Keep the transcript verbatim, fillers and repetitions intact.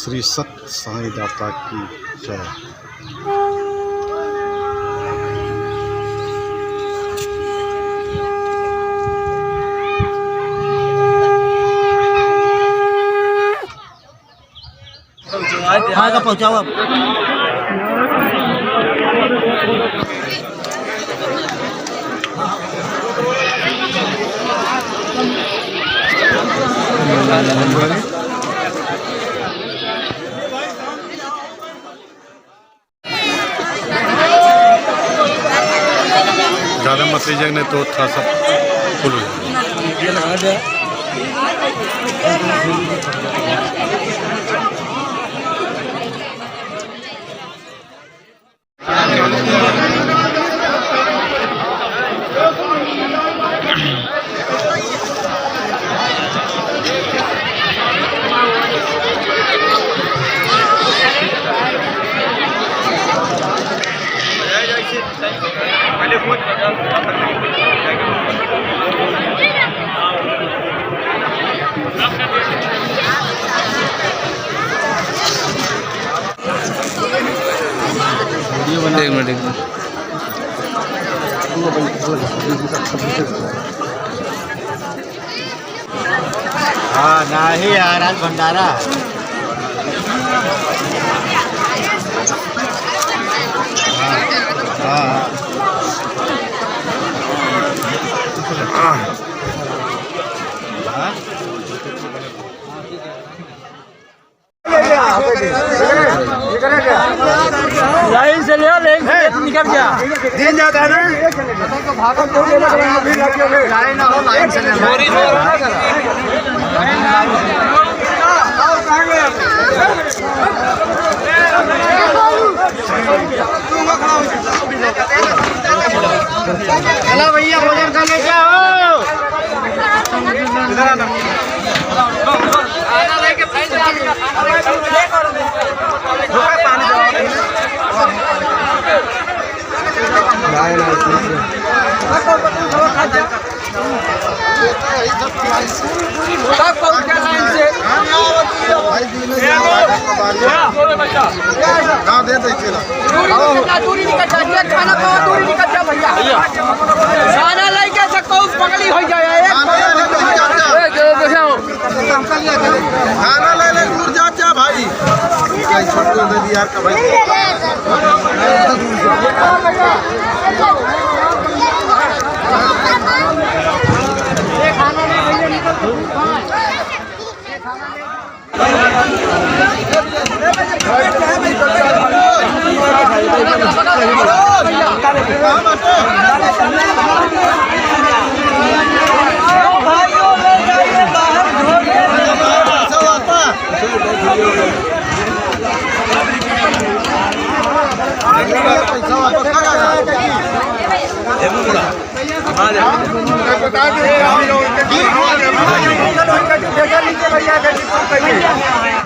श्री सत्य साईं दाता की जय। हाँ, का पहुँचाओ आप। ज़्यादा मत लीजिए, नहीं तो थोड़ा सा फुल हो जाएगा। एक मिनट, एक मिनट। हाँ, नाही यार, आज भंडारा। हाँ, हाँ, हाँ। हाँ? लाइन से ले, लाइन से निकल जा। दिन जाता है ना। लाइन आओ, लाइन से ले। चला भैया, भोजन कर ले, क्या हो? इधर आना। सब पहुंच गया लाइन से। हाँ, दे दे, चला। दूरी निकल जा, दूरी निकल जा, खाना खाओ, दूरी निकल जा भैया। खाना लेके से कौन पगली हो जाए, एक खाना लेके दूर जा, जा। खाना ले ले, दूर जा, जा भाई। भाई, छोड़ दे, दे दिया यार, का भाई।